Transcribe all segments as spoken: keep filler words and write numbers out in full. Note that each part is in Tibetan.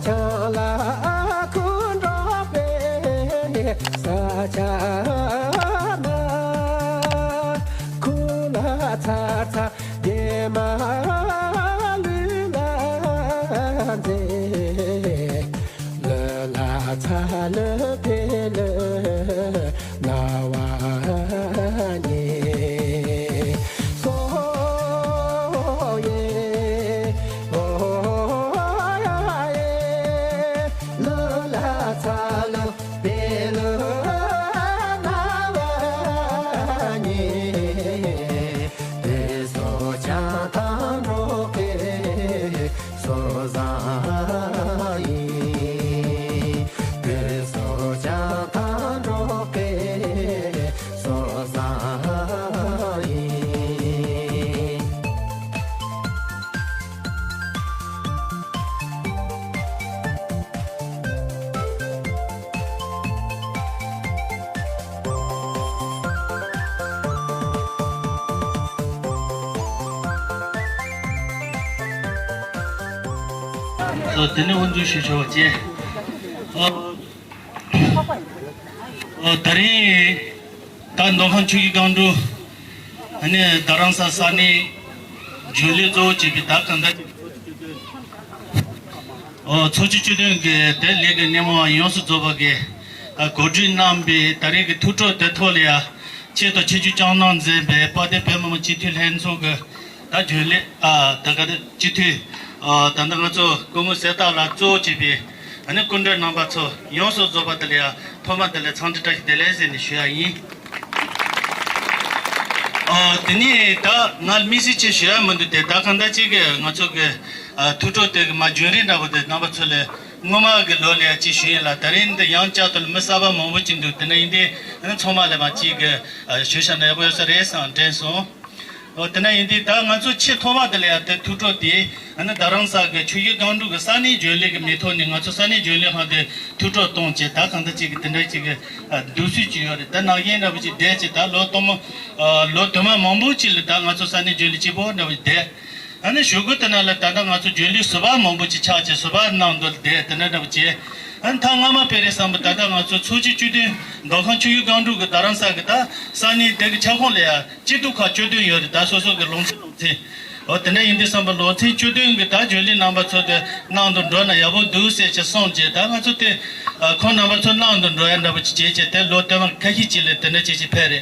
བྱང་ལ་ཁུ་འགྲོ་པའི་ས་ཆ་ན། ཁུ་ལ་ཚ་ཚ་རྒྱལ་མ་ལུས་ལ་མཛེས། ལུས་ལ་ཚ་ལུ་ཕེ་ལུ་ན་བ་ཉེ། སོ་ཡེ་འོ་ཡ་ཡེ། ལུས་ལ་ཚ་ལུ་ཕེ་ལུ་ན་བ་ཉེ། དེ་སོ་ཅང་ཐང་འགྲོ་ཁེ། སོ་བཟང་ཡིན། དེ་སོ་ཅང་ཐང་འགྲོ་ཁེ། སོ་བཟང་ཡིན། ཨ། དེ་ནས་དབུ་འཛུགས་ཞུ་ཆོག་ཅེས། ཨ། ཨ། ད་རིང་ད་མདོ་ཁམས་ཆུ་བཞི་སྒང་དྲུག་ཨ་ནི་རྡ་རམ་ས་ས་གནས་རྒྱུན་ལས་གཙོ་བོ་བྱས་པའི་ད་གང་ལྟར། ཨོ། ཚོགས་ཆུང་བཅུ་བདུན་གྱི་དེ་ལས་ཀྱི་སྣེ་མོ་ཡོངས་སུ་རྫོགས་པ་གིས་ཨ་གོ་སྒྲིག་གནང་པའི་ད་རེས་ཀྱི་ཐུགས་སྤྲོ་དེ་ཐོག་ལ་ཡ་ཆེད་དུ་ཆིབས་བསྒྱུར་བསྐྱངས་གནང་མཛད་པའི་དཔལ་ལྡན་བོད་མི་མང་སྤྱི་འཐུས་ལྷན་ཚོགས་ཀྱི་ད་རྒྱུན་ལས་ཨ་ད་ག་སྤྱི་འཐུས་ཨ་ད་ལྟ་ང་ཚོ་སྐུ་ངོ་གསེར་རྟ་ལགས་གཙོ་བོ་བྱས་པའི་ཨ་ནི་སྐུ་མགྲོན་རྣམ་པ་ཚོ་ཡོངས་སུ་རྫོགས་པ་དེ་ལ་ཡ་ཐོག་མ་དེ་ལ་འཚམས་འདྲི་བཀྲ་ཤིས་བདེ་ལེགས་ཟེར་ནས་ཞུ་ཡ་ཡིན། ཨ་དེ་ནས་ད་ང་དམིགས་བསལ་ཅིག་ཞུ་ཡ་མི་འདུག་སྟེ། ད་གང་ལྟར་ཅིག་གི་ང་ཚོ་གི་ཨ་ཐུགས་སྤྲོ་དེ་གི་མ་རྒྱུན་རིང་འདྲ་པོ་དེ་རྣམ་པ་ཚོ་ལ་སྔོན་མ་གི་ལོ་ལ་ཡ་ཅིག་ཞུས་ཡིན་ལ། ད་རིང་འདི་ཡང་བསྐྱར་དུ་མི་གསར་པ་མང་པོ་ཅིག་འདུག་དེ་ན་ཡིན་དུས་ཚང་མ་ལ་མ་ཅིག་གི་ཨ་ཞུ་བྱ་ན་ཡག་པོ་ཡོད་ས་རེད་བསམ་དྲན་སོང་། ཨོ། དེ་ན་ཡིན་དུས་ད་ང་ཚོ་ཆེས་ཐོག་མ་དེ་ལ་ཡ་དེ་ཐུགས་སྤྲོ་དེ་ཨ་ནི་རྡ་རམ་ས་གི་ཆུ་བཞི་སྒང་དྲུག་གི་ས་གནས་རྒྱུན་ལས་ཀྱི་མི་ཐོག་ནས་ང་ཚོ་ས་གནས་རྒྱུན་ལས་ཁང་དེ་ཐུགས་སྤྲོ་གཏོང་བྱས། ད་གང་ལྟར་ཅིག་གི་དེ་འདྲ་ཅིག་གི་ཨ་འདུག་སྲོལ་ཅིག་ཡོད་རེད། ད་ནང་བཞིན་འདྲ་པོ་ཅིག་བསྡད་བྱས། ད་ལོ་སྟོང་མ་ཨ་ལོ་དུ་མ་མང་པོ་ཅིག་ལ་ད་ང་ཚོ་ས་གནས་རྒྱུན་ལས་གཅིག་པོ་འདྲ་པོ་ཅིག་བསྡད། ཨ་ནི་གཞུག་གུ་དེ་ན་ལ་ད་ལྟ་ང་ཚོ་རྒྱུན་ལས་ཟུར་པ་མང་པོ་ཅིག་ཆགས་བྱས་ཟུར་པ་ནང་དུ་བསྡད་དེ་འདྲ་འདྲ་པོ་བྱས། ཨ་ནི་ད་སྔ་མ་དཔེ་རེད་བསམ་པ། ད་ལྟ་ང་ཚོ་ཚོགས་ཆུང་བཅུ་བདུན་མདོ་ཁམས་ཆུ་བཞི་སྒང་དྲུག་གི་རྡ་རམ་ས་གི་ད་ས་གནས་དེ་གི་ཁྱབ་ཁོངས་ལ་ཡ་སྐྱིད་སྡུག་ཁག་བཅུ་བདུན་ཡོད་རེད། ད་སོ་སོ་གི་ལོ་ཚད་ལོ་ཚད། འོ། དེ་འདྲ་ཡིན་དུས་བསམ་པ་ལོ་ཚད་བཅུ་བདུན་གི་ད་རྒྱུན་ལས་རྣམ་པ་ཚོ་དེ་ནང་དུ་འགྲོ་ན་ཡག་པོ་འདུག་ཟེར་ཅིག་གསུངས་རྗེས། ད་ང་ཚོ་དེ་ཨ་ཁོང་རྣམ་པ་ཚོ་ནང་དུ་འགྲོ་ཡ་འདྲ་པོ་ཅིག་བྱས་བྱས། དེ་ལོ་དེ་མ་ཁ་ཤས་ཅིག་ལ་དེ་འདྲ་ཅིག་ཅིག་ཕེབས་རེད།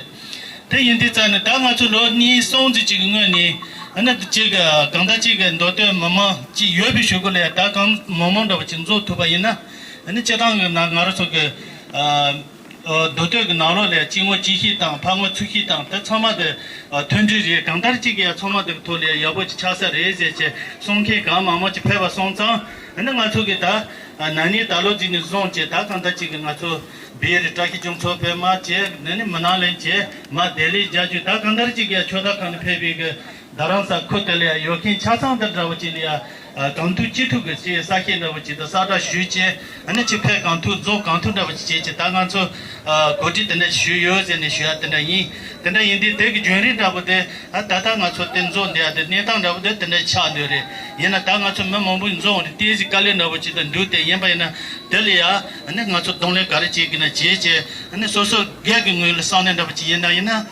དེ་ཡིན་དུས་ཙང་ནས་ད་ང་ཚོ་ལོ་གཉིས་གསུམ་ཙམ་ཅིག་གི་སྔོན་ནས་ཨ་ནི་ཅིག་གང་ལྟར་ཅིག་གི་མདོ་སྟོད་མི་མང་ཅིག་ཡོད་པའི་གཞུག་གུ་ལ་ཡ་ད་གང་མང་མང་འདྲ་པོ་ཅིག་འཛོམས་ཐུབ་པ་ཡིན་ན། ཨ་ནི་སྤྱིར་བཏང་གི་ནང་ང་རང་ཚོ་གི་ཨ། ཨ། མདོ་སྟོད་ཀྱི་ནང་ལོགས་ལ་སྤྱི་ངོ་བཅུ་བཞི་དང་ཕ་ངོ་ཚོ་བཞི་དང་དེ་ཚང་མ་དེ་ཨ་མཐུན་སྒྲིལ་རེད། གང་ལྟར་གཅིག་གིས་ཡང་ཚང་མ་དེ་ཐོག་ལ་ཡག་པོ་ཅིག་ཆགས་ས་རེད་ཟེར་བྱས་གསུང་མཁན་གང་མང་མང་ཅིག་ཕེབས་པ་སོང་ཙང་། ཨ་ནི་ང་ཚོ་གིས་ད་ཨ་ན་ནིང་ད་ལོ་ཙམ་ནས་བཟུང་བྱས་ད་གང་ལྟར་གཅིག་གིས་ང་ཚོ་བེ་རི་བཀྲ་ཤིས་ལྗོངས་མཚོ་དཔོན་མ་བྱས། ན་ནིང་མི་ནང་ལེན་བྱས། མ་བདེ་ལེགས་རྒྱལ་རྒྱུ། ད་གང་ལྟར་གཅིག་གིས་ཡང་ཆོས་ཐབ་ཁང་ནས་ཕེབས་པའི་གི་རྡ་རམ་ས་ཁུལ་དེ་ལ་ཡང་ཡོད་མཁན་ཆ་ཚང་དེ་འདྲ་བོ་ཅིག་ལ་ཡང་གང་ཐུབ་ཅི་ཐུབ་ཀྱི་ཅིག་ས་ཤེད་འདྲ་བོ་ཅིག་དང་ས་བསྒྲགས་ཞུས་བྱས། ཨ་ནི་ཅིག་ཕེབས་གང་ཐུབ་འཛོམས་གང་ཐུབ་འདྲ་བོ་ཅིག་བྱས་བྱས། ད་ང་ཚོ་ཨ་གོ་སྒྲིག་དེ་འདྲ་ཞུས་ཡོད་ཟེར་ནས་ཞུ་ཡ་དེ་འདྲ་ཡིན། དེ་འདྲ་ཡིན་དུས་དེ་གི་རྒྱུན་རིང་འདྲ་བོ་དེ་ཨ་ད་ལྟ་ང་ཚོ་དེ་འཛོམས་བསྡད་ཡ་དེ་གནས་སྟངས་འདྲ་བོ་དེ་དེ་འདྲ་ཆགས་འདུག་རེད། ཡིན་ན་ད་ང་ཚོ་མི་མང་པོ་འཛོམས་རེད། ཏོག་ཙམ་དཀའ་ལས་འདྲ་བོ་ཅིག་དང་འདུག་སྟེ། ཡིན་པ་ཡིན་ན་དེ་ལ་ཡ་ཨ་ནི་ང་ཚོ་གདོང་ལེན་ག་རེ་བྱེད་ཀྱི་ན་བྱེད་བྱས། ཨ་ནི་སོ་སོ་སྒེར་གྱི་ངོས་ལ་བསམ་ནས་འདྲ་བོ་ཅིག་ཡིན་ན་ཡིན་ན།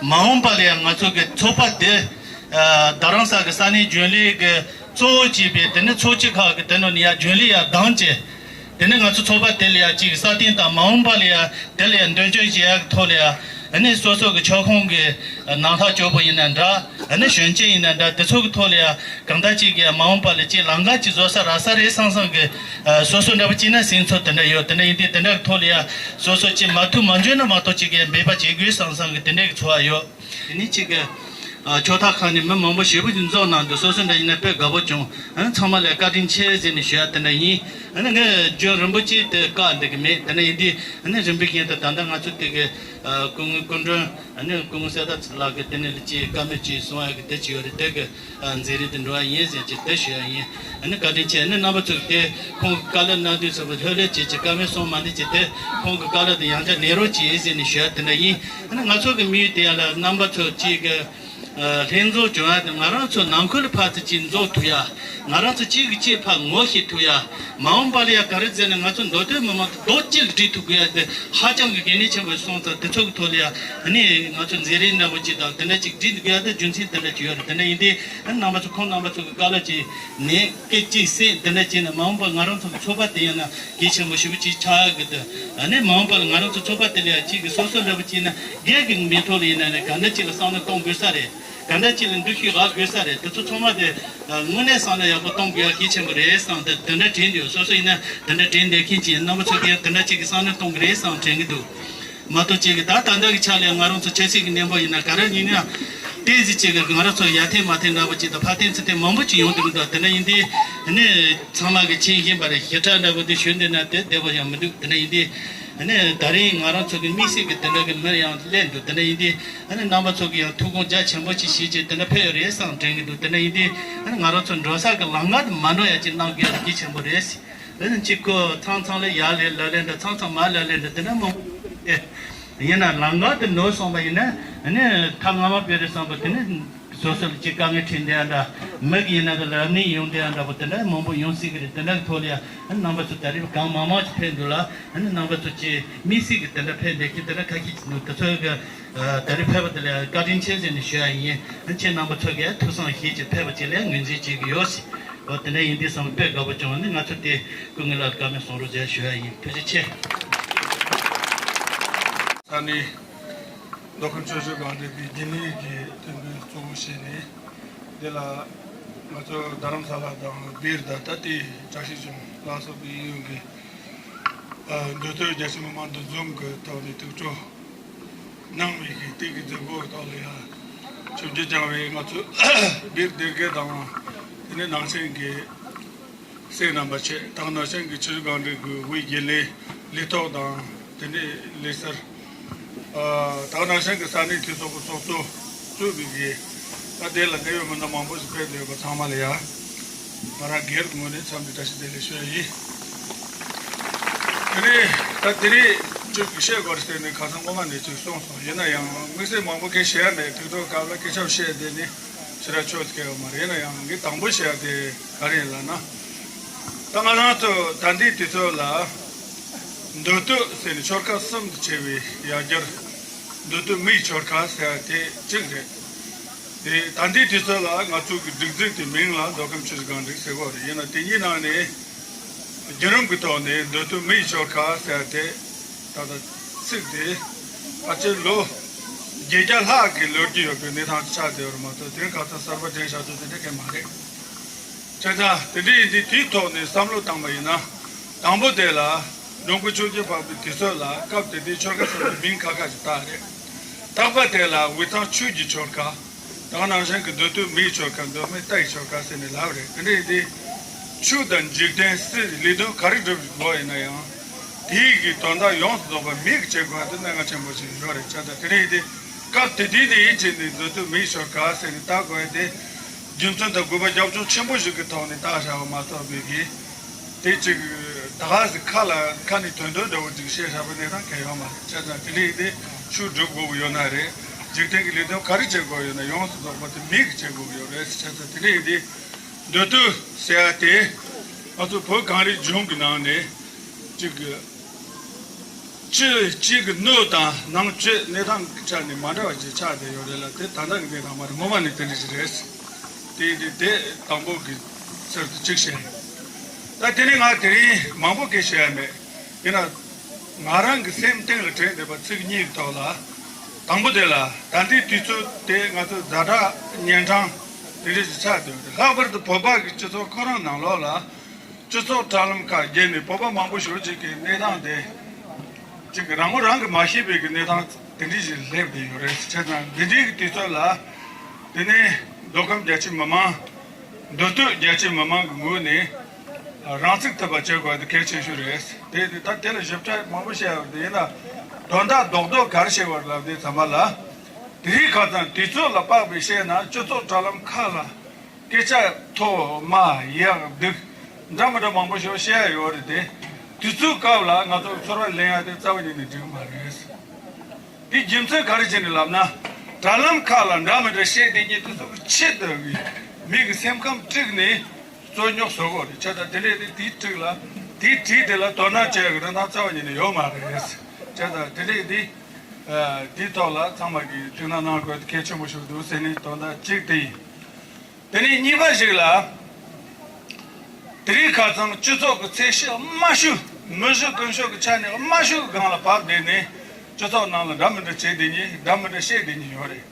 མ་འོངས་པ་ལ་ཡང་ང་ཚོ་གི་ཚོགས་པ་དེ་ཨ་རྡ་རམ་ས་གི་ས་གནས་རྒྱུན་ལས་ཀྱི་གཙོ་བོ་བྱས་པའི་དེ་ནི་ཚོགས་སྤྱི་ཁག་གི་དེ་ནང་ནས་ཡང་རྒྱུན་ལས་ཡང་བདམས་བྱས། དེ་ནི་ང་ཚོ་ཚོགས་པ་དེ་ལ་ཡང་ཅིག་སྲ་བརྟན་དང་། མ་འོངས་པ་ལ་ཡང་དེ་ལ་ཡང་མདུན་སྐྱོད་བྱེད་ཡག་གི་ཐོག་ལ་ཡང་ཨ་ནི་སོ་སོ་གི་ཁྱབ་ཁོངས་ཀྱི་ནང་ལྷག་སྐྱོ་པོ་ཡིན་ན་འདྲ། ཨ་ནི་གཞོན་སྐྱེས་ཡིན་ན་འདྲ། དེ་ཚོ་གི་ཐོག་ལ་ཡང་གང་ལྟར་ཅིག་གི་མ་འོངས་པ་ལ་ཅིག་ལམ་ཁ་ཅིག་བཟོ་ས་རག་ས་རེད་བསམ་བསམ་གི་སོ་སོ་འདྲ་པོ་ཅིག་ན་སེམས་ཚོར་དེ་འདྲ་ཡོད། དེ་འདྲ་ཡིན་དུས་དེ་འདྲ་གི་ཐོག་ལ་ཡང་སོ་སོ་ཅིག་མ་ཐུག་མ་འཇོན་ན་མ་གཏོགས་ཅིག་གི་འབད་པ་བྱེད་དགོས་བསམ་བསམ་གི་དེ་འདྲ་གི་ཚོར་བ་ཡོད། དེ་ནི་ཅིག་གི་ཨ་ཆོས་ཐབ་ཁང་ནས་མི་མང་པོ་ཞེ་པོ་ཅིག་འཛོམས་གནང་འདུག་སོ་སོ་འདྲ་ཡིན་ན་དཔེ་དགའ་པོ་བྱུང་། ཨ་ཚང་མ་ལ་བཀའ་དྲིན་ཆེ་ཟེར་ནས་ཞུ་ཡ་དེ་འདྲ་ཡིན། ཨ་ནི་ངས་རྒྱུན་རིང་པོ་ཅིག་དེ་བཀག་འདུག་གི་མེད། དེ་འདྲ་ཡིན་དུས་ཨ་ནི་རིམ་པས་བཞིན་དུ་ད་ལྟ་ང་ཚོ་དེ་གི་ཨ་སྐུ་ངོ་སྐུ་མགྲོན་ཨ་ནི་སྐུ་ངོ་གསེར་རྟ་ལགས་ཀྱིས་དེ་ནས་ལ་ཅིག་བཀའ་མོལ་ཅིག་གསུང་ཡ་གི་དེ་ཅིག་ཡོད་རེད། དེ་གི་ཨ་མཛད་རིམ་དེ་འགྲོ་བ་ཡིན་ཟེར་གྱི་དེ་ཞུ་ཡ་ཡིན། ཨ་ནི་བཀའ་དྲིན་ཆེ། ཨ་ནི་རྣམ་པ་ཚོས་དེ་ཁོང་གི་བཀའ་སློབ་གནང་དུས་ཚོད་པ་ལྷོད་ལྷོད་བྱེད་ཀྱི། བཀའ་མོལ་གསུང་མ་འདི་བྱེད་དེ་ཁོང་གི་བཀའ་སློབ་དེ་ཡང་བསྐྱར་ལེན་རོགས་གྱིས་ཟེར་ནས་ཞུ་ཡ་དེ་འདྲ་ཡིན། ཨ་ནི་ང་ཚོ་གི་དམིགས་ཡུལ་དེ་ཡང་ལ་རྣམ་པ་ཚོ་གཅིག་གི་ ལྷན་འཛོམས་བྱུང་ཡ་དེ་ང་རང་ཚོ་ནང་ཁུལ་ཕར་ཚུར་གཅིག་འཛོམས་ཐུབ་ཡ། ང་རང་ཚོ་གཅིག་གིས་གཅིག་ཕར་ངོ་ཤེས་ཐུབ་ཡ། མ་འོངས་པ་ལ་ཡ་ག་རེ་ཟེར་ན་ང་ཚོ་མདོ་སྟོད་མི་མང་དང་རྡོག་གཅིག་ལ་སྒྲིལ་ཐུབ་དགོས་ཡ་དེ་ཧ་ཅང་གི་གལ་གནད་ཆེན་པོ་སོང་ཙང་། དེ་ཚོ་གི་ཐོག་ལ་ཡ་ཨ་ནི་ང་ཚོ་མཛད་རིམ་འདྲ་བོ་ཅིག་དང་དེ་འདྲ་ཅིག་སྒྲིལ་དགོས་ཡ་དེ་རྒྱུ་མཚན་དེ་འདྲ་ཅིག་ཡོད་རེད། དེ་འདྲ་ཡིན་དུས་ཨ་ནི་རྣམ་པ་ཚོ་ཁོང་རྣམ་པ་ཚོ་གི་བཀའ་སློབ་ཅིག་ནས་སྐད་ཅིག་གསན་དེ་འདྲ་བྱས་ན་མ་འོངས་པ་ང་རང་ཚོ་གི་ཚོགས་པ་དེ་ཡིན་ན་གལ་ཆེན་པོ་ཞེ་པོ་ཅིག་ཆགས་ཀྱི་འདུག་ཨ་ནི་མ་འོངས་པ་ལ་ང་རང་ཚོ་ཚོགས་པ་དེ་ལ་ཡ་གཅིག་གིས་སོ་སོ་འདྲ་བོ་བྱས་ན་སྒེར་གྱི་མི་ཐོག་ལ་ཡིན་ན་ནི་ག་འདྲ་ཅིག་ལ་བསམ་བློ་གཏོང་དགོས་ས་རེད། ག་འདྲ་ཅིག་ལ་འདུ་ཤེས་རག་དགོས་ས་རེད། དེ་ཚོ་ཚང་མ་དེ་དངོས་གནས་བསམ་བློ་ཡག་པོ་གཏོང་དགོས་ཡ་གལ་ཆེན་པོ་རེད་བསམ་སྟེ་དེ་འདྲ་དྲན་འདུག་སོ་སོ་ཡིན་ན་དེ་འདྲ་དྲན་བསྡད་མཁན་ཅིག་ཡིན། རྣམ་པ་ཚོ་གིས་ཡང་དེ་འདྲ་ཅིག་གི་བསམ་བློ་གཏོང་གི་རེད་བསམ་དྲན་གྱི་འདུག་མ་གཏོགས་ཅིག་གི་ད་ད་ལྟ་གི་ཆ་ལ་ང་རང་ཚོ་ཆབ་སྲིད་ཀྱི་གནས་བབ་ཡིན་ན་ག་རེ་ཡིན་ན་ཏོག་ཙམ་ཅིག་གི་ང་རང་ཚོ་ཡར་ཐོན་མར་ཐོན་འདྲ་བོ་ཅིག་དང་ཕར་འཐེན་ཚུར་འཐེན་མང་པོ་ཅིག་ཡོང་གི་འདུག་དེ་འདྲ་ཡིན་དུས་ནི་ཚང་མ་གི་མཁྱེན་བཞིན་པ་རེད། ཞེ་དྲག་འདྲ་བོ་དེ་ཞུ་འདོད་ན་དེ་བདེ་པོ་ཡང་མི་འདུག་དེ་འདྲ་ཡིན་དུས་ཨ་ནི་ད་རིང་ང་རང་ཚོ་གི་དམིགས་བསལ་གྱི་དེ་འདྲ་གི་མི་ཡང་སླེབས་འདུག་དེ་འདྲ་ཡིན་དུས་ཨ་ནི་རྣམ་པ་ཚོ་གི་ཡང་ཐུགས་དགོངས་རྒྱ་ཆེན་པོ་ཅིག་བྱེད་ཅིག་དེ་འདྲ་ཕེབས་ཡོད་རེད་བསམ་དྲན་གྱི་འདུག་དེ་འདྲ་ཡིན་དུས་ཨ་ནི་ང་རང་ཚོ་འགྲོ་ས་གི་ལམ་ཁ་དེ་མ་འགྲོ་ཡ་ཅིག་གནང་དགོས་ཡ་དེ་གལ་ཆེན་པོ་རེད། ཨ་ནི་གཅིག་ཁོ་ཚང་ཚང་ལ་ཡར་ལས་ལ་ལས་འདྲ་ཚང་ཚང་མར་ལ་ལས་འདྲ་དེ་འདྲ་མང་པོ་ཡོད་རེད། ཡིན་ན་ལམ་ཁ་དེ་ནོར་སོང་བ་ཡིན་ན་ཨ་ནི་ཐ་སྔ་མ་དཔེ་རེད་བསམ་པ་དེ་ནི། སོ་སོ་ལ་ཅིག་དཀའ་ངལ་འཕྲད་བསྡད་ཡ་འདྲ། མི་གི་ཡིན་ན་གི་ལ་ནི་ཡོང་བསྡད་ཡ་འདྲ་པོ་དེ་འདྲ་མང་པོ་ཡོང་སྲིད་གི་རེད། དེ་འདྲ་གི་ཐོག་ལ་ཡ་ཨ་ནི་རྣམ་པ་ཚོ་ད་རེས་གང་མང་མང་ཅིག་ཕེབས་འདུག་ལ། ཨ་ནི་རྣམ་པ་ཚོ་ཅིག་དམིགས་བསལ་གི་དེ་འདྲ་ཕེབས་བསྡད་མཁན་དེ་འདྲ་ཁ་ཤས་ཅིག་འདུག་དེ་ཚོ་གི་ཨ་ད་རེས་ཕེབས་པ་དེ་ལ་ཡ་བཀའ་དྲིན་ཆེ་ཟེར་ནས་ཞུ་ཡ་ཡིན། ཨ་ཁྱེད་རྣམ་པ་ཚོ་གི་ཐུགས་བསམ་བཞེས་ཅིག་ཕེབས་པ་ཅིག་ལ་ཡ་ངོས་འཛིན་བྱེད་གི་ཡོད་ཟེར། འོ་དེ་འདྲ་ཡིན་དུས་བསམ་དཔེ་དགའ་པོ་བྱུང་བ་ནི་ང་ཚོ་དེ་སྐུ་ངོ་ལ་བཀའ་མོལ་གསུང་རོགས་ཟེར་ཞུ་ཡ་ཡིན། ཐུགས་རྗེ་ཆེ། ས་གནས་མདོ་ཁམས་ཆུ་བཞི་སྒང་དྲུག་གི་རྒྱུན་ལས་ཀྱི་ཐུན་མོང་གཙོ་བོ་བྱས་ནས། འདི་ལ་ང་ཚོ་རྡ་རམ་ས་ལ་དང་སྦིར་དང་ད་ལྟའི་བཀྲ་ཤིས་ལྗོངས་ལ་སོགས་པའི་གཡས་གཡོན་གྱི་མདོ་སྟོད་རྒྱ་ཆེ་མི་མང་འདུ་འཛོམས་ཀྱི་ཐོག་ནས་ཐུགས་སྤྲོ་གནང་བའི་གི་དེ་གི་མཛད་སྒོའི་ཐོག་ལ་ཡང་ཆིབས་བསྒྱུར་བསྐྱངས་པའི་ང་ཚོ་སྦིར་སྡེ་དགེ་དང་དེ་ནས་ནང་ཆེན་གྱི་སྲས་རྣམ་པ་ཆེ་དང་ནང་ཆེན་གྱི་ཆུ་བཞི་སྒང་དྲུག་གི་དབུས་དགེ་ལས་ལས་ཐོག་དང་དེ་ནས་ལས་སར། ཨ་དང་ནང་ཆེན་གྱི་ས་གནས་འཐུས་ཚོགས་ཀྱི་ཚོགས་གཙོ་གཙོས་པའི་གི་ད་དེ་ལ་གནད་ཡོད་མི་སྣ་མང་པོ་ཞིག་ཕེབས་ཡོད་པ་ཚང་མ་ལ་ཡ་ང་རང་སྒེར་གྱི་ངོས་ནས་འཚམས་འདྲི་བཀྲ་ཤིས་བདེ་ལེགས་ཞུ་ཡ་ཡིན། དེ་ནས་ད་དེ་རིང་ཅིག་བཤད་དགོས་རེད་ཟེར་ནས་ཁ་སང་སྔོན་མ་ནས་ཅིག་གསུངས་སོང་། ཡིན་ན་ཡང་དམིགས་བསལ་མང་པོ་སྐད་བཤད་ཡ་མེད། དུས་ཐོག་སྐབས་ལ་སྐད་ཆ་བཤད་བསྡད་ནས་ཕྱི་ར་ཆོས་སྐད་ཡོད་མ་རེད། ཡིན་ན་ཡང་ངས་དང་པོ་བཤད་ཡ་དེ་ག་རེ་ཡིན་ལབ་ན། ད་ང་རང་ཚོ་ད་ལྟའི་དུས་ཚོད་ལ་མདོ་སྟོད་ཟེར་ནས་ཆོལ་ཁ་གསུམ་དུ་ཕྱེ་བའི་ཡར་རྒྱས་མདོ་སྟོད་མིའི་ཆོལ་ཁ་ཟེར་ཡ་དེ་གཅིག་རེད། དེ་ད་ལྟའི་དུས་ཚོད་ལ་ང་ཚོ་གི་སྒྲིག་འཛུགས་དེ་མིང་ལ་མདོ་ཁམས་ཆུ་བཞི་སྒང་དྲུག་ཟེར་གོ་རེད། ཡིན་ན་དེ་གཉིས་ནང་ནས་བརྒྱུད་རིམ་གྱི་ཐོག་ནས་མདོ་སྟོད་མིའི་ཆོལ་ཁ་ཟེར་ཡ་དེ་ད་ལྟ་ཚིག་དེ་ཕལ་ཆེར་ལོ་བརྒྱད་བརྒྱ་ལྷག་གི་ལོ་རྒྱུས་ཡོད་པའི་གནས་སྟངས་ཆགས་བསྡད་ཡོད་རེད་མ་གཏོགས་དེ་ཁ་ཚ་གསར་པ་འདྲེན་བཞག་རྒྱུ་དེ་འདྲ་གང་མ་རེད། བྱས་ཙང་དེ་འདྲ་ཡིན་དུས་དེའི་ཐོག་ནས་བསམ་བློ་བཏང་པ་ཡིན་ན། དང་པོ་དེ་ལ་འགྲོ་མགོན་ཆོས་རྒྱལ་འཕགས་པའི་དུས་ཚོད་ལ་སྐབས་དེ་དུས་ཆོལ་ཁ་གསུམ་གྱི་མིང་ཁ་ཁ་ཅིག་བཏགས་རེད། རྟག་པ་དེ་ལ་དབུས་གཙང་ཆོས་ཀྱི་ཆོལ་ཁ། དེ་ནང་བཞིན་གྱི་མདོ་སྟོད་མིའི་ཆོལ་ཁ། མདོ་སྨད་རྟའི་ཆོལ་ཁ་ཟེར་ནས་ལབ་རེད། དེ་འདྲ་ཡིན་དུས་ཆོས་དང་འཇིག་རྟེན་སྲིད་ལས་དོན་ག་རེ་སྒྲུབ་དགོས་ཡིན་ན་ཡང་དེའི་གི་དོན་དག་ཡོངས་སུ་རྫོགས་པ་མིས་བྱེད་དགོས་པ་དེ་གནད་འགག་ཆེན་པོ་ཞིག་ཡོད་རེད། བྱས་ཙང་དེ་འདྲ་ཡིན་དུས་སྐབས་དེ་དུས་ནས་ཡིན་ཕྱིན་ནས་མདོ་སྟོད་མིའི་ཆོལ་ཁ་ཟེར་ནས་བཏགས་དགོས་ཡ་དེ། རྒྱུ་མཚན་དང་དགོས་པ་རྒྱབ་ལྗོངས་ཆེན་པོ་ཞིག་གི་ཐོག་ནས་བཏགས་བཞག་པ་མ་གཏོགས་པའི་གི་དེ་ཅིག་ད་ག་ཟིག་ཁ་ལ་ཁ་ནས་དོན་དོན་འདྲ་བོ་ཅིག་བཤད་བཞག་པའི་གནས་སྟངས་གང་ཡོད་མ་རེད། བྱས་ཙང་དེ་འདྲ་ཡིན་དུས་ཆོས་སྒྲུབ་དགོས་ཀྱི་ཡོད་ན་རེད། འཇིག་རྟེན་གྱི་ལས་དོན་ག་རེ་བྱེད་དགོས་ཡོད་ན་ཡོངས་སུ་རྫོགས་པ་དེ་མིས་གི་བྱེད་དགོས་ཀྱི་ཡོད་རེད། བྱས་ཙང་དེ་འདྲ་ཡིན་དུས་མདོ་སྟོད་ཟེར་ཡ་དེ་ང་ཚོ་བོད་གངས་རིའི་ལྗོངས་ཀྱི་ནང་ནས་ཅིག་གི་ཕྱི་གཅིག་གི་སྣོད་དང་ནང་བཅུད་གནས་སྟངས་ཀྱི་ཆ་ནས་མ་འདྲ་བ་ཅིག་ཆགས་བསྡད་ཡོད་རེད་ལ། དེ་ད་ལྟ་གི་གནས་སྟངས་མ་རེད། སྔོན་མ་ནས་དེ་འདྲ་ཞིག་རེད། དེ་དེ་དེ་དང་པོ་གི་ཚུལ་དུ་གཅིག་བཤད། ད་དེ་ནས་ང་དེ་རིང་མང་པོ་སྐད་བཤད་ཡ་མེད། ཡིན་ན་ང་རང་གི་སེམས་གཏིང་ལ་དྲན་བསྡད་པ་ཚིག་གཉིས་ཀྱི་ཐོག་ལ། དང་པོ་དེ་ལ་ད་ལྟའི་དུས་ཚོད་དེ་ང་ཚོ་ཛ་དྲག་གཉན་འཕྲང་དེ་འདྲ་ཞིག་ཆགས་བསྡད་ཡོད་རེད། ལྷག་པར་དུ་བོད་པ་གི་སྤྱི་ཚོགས་ཁོ་རང་ནང་ལོགས་ལ། སྤྱི་ཚོགས་དྲ་ལམ་ཁག་བརྒྱུད་ནས་བོད་པ་མང་པོ་ཞིག་ཅིག་གི་གནས་སྟངས་དེ་ཅིག་གི་རང་ངོ་རང་གིས་མ་ཤེས་པའི་གི་གནས་སྟངས་དེ་འདྲ་ཞིག་སླེབས་བསྡད་ཡོད་རེད། བྱས་ཙང་འདི་འདྲའི་གི་དུས་ཚོད་ལ་དེ་ནས་མདོ་ཁམས་རྒྱ་ཆེ་མི་མང་མདོ་སྟོད་རྒྱ་ཆེ་མི་མང་གི་ངོས་ནས་རང་ཚུགས་ཐུབ་པ་བྱེད་དགོས་དེ་གལ་ཆེ་ཤོས་རེད། དེ་དེ་ད་དེ་ལ་ཞིབ་ཕྲ་མང་པོ་བཤད་ཡོད་རེད། ཡིན་ན་དོན་དག་རྡོག་རྡོག་ག་རེ་བཤད་དགོས་རེད་ལབ་དུས་ཙམ་པ་ལ་དེ་རིང་ཁ་སང་དུས་ཚོད་ལ་དཔག་པའི་བཤད་ན་སྤྱི་ཚོགས་དྲ་ལམ་ཁག་ལ། སྐད་ཆ་མཐོ་དམའ་ཡག་སྡུག་འདྲ་མི་འདྲ་མང་པོ་ཞིག་བཤད་ཡ་ཡོད་རེད་དེ། དུས་ཚོད་སྐབས་ལ་ང་ཚོ་ཚོར་བ་ལེན་ཡ་དེ་རྩ་བ་ཉིད་ནས་འགྲིག་གི་མ་རེད། དེ་རྒྱུ་མཚན་ག་རེ་བྱས་ནས་ལབ་ན། དྲ་ལམ་ཁག་ལ་འདྲ་མི་འདྲ་བཤད་བསྡད་མཁན་དེ་ཚོ་གི་ཆེད་དུ་མི་གི་སེམས་ཁམས་དཀྲུགས་ནས་རྩོད་རྙོག་བཟོ་གི་ཡོད་རེད། བྱས་ཙང་དེ་འདྲས་དེ་དེའི་དཀྲུག་ལ་དེའི་དྲི་དེ་ལ་དོ་སྣང་བྱེད་ཡག་གི་རིན་ཐང་རྩ་བ་ཉིད་ནས་ཡོད་མ་རེད། བྱས་ཙང་དེ་འདྲས་དེ་དེའི་ཐོག་ལ་ཚང་མ་གིས་ཐུགས་སྣང་གནང་དགོས་དེ་གལ་ཆེན་པོ་ཞིག་འདུག་ཟེར་ནས་དོན་དག་གཅིག་དེ་ཡིན། དེ་ནས་གཉིས་པ་ཞིག་ལ། དེ་རིང་ཁ་སང་སྤྱི་ཚོགས་ཀྱི་ཚད་གཞི་དམའ་ཤོས། མི་གཞི་ཀུན་སྤྱོད་ཀྱི་ཆ་ནས་དམའ་ཤོས་ཀྱི་སྒང་ལ་བབས་བསྡད་ནས་སྤྱི་ཚོགས་ནང་ལ་འདྲ་མི་འདྲ་བྱེད་བསྡད་མཁན། འདྲ་མི་འདྲ་བཤད་བསྡད་མཁན་ཡོད་རེད།